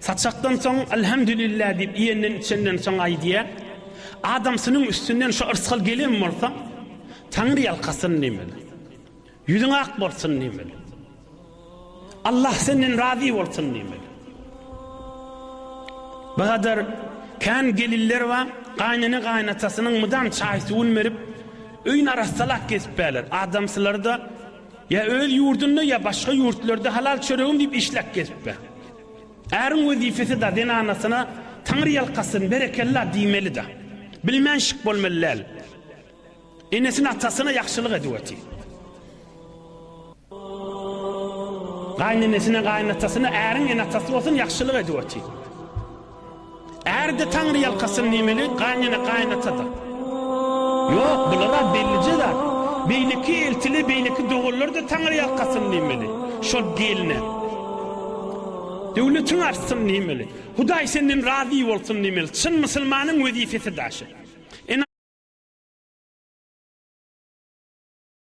Saçakdan soň Elhamdülillah diýip iýenden içenden soň aýdýar. Adamsynyň üstünden şu yrsgal gelen bolsa, Taňry ýalkasyn diýmeli. Ýüzüň ak bolsun diýmeli. Allah senden razy bolsun diýmeli. Bu gadar kän gelinler bar, gaýnene gaýynatasynyň mydam çaý suwuny berip, öýüni arassalap gezip bärler. Adamsylary-da ýa öz ýurdunda ýa başga ýurtlarda halal çöregim diýip işläp gezip bär. Äriň wezipesi-da zenanasyna Taňry ýalkasyn, berekella diýmeli-da. Bilmän şik bolmaly däl. Enesine atasyna ýagşylyk edip otyr. Gaýynenesine gaýynatasyna äriň ene-atasy bolsun ýagşylyk edip otyr. Är-de Taňry ýalkasyn diýmeli, gaýynene gaýynata-da. Ýok, bular-a bellije zat. Beýleki eltili, beýleki doganlar-da Taňry ýalkasyn diýmeli. Şol gelne. Döwletiň artsyn diýmeli. Hudaý senden razy bolsun diýmeli. Çyn musulmanyň wezipesi daşy.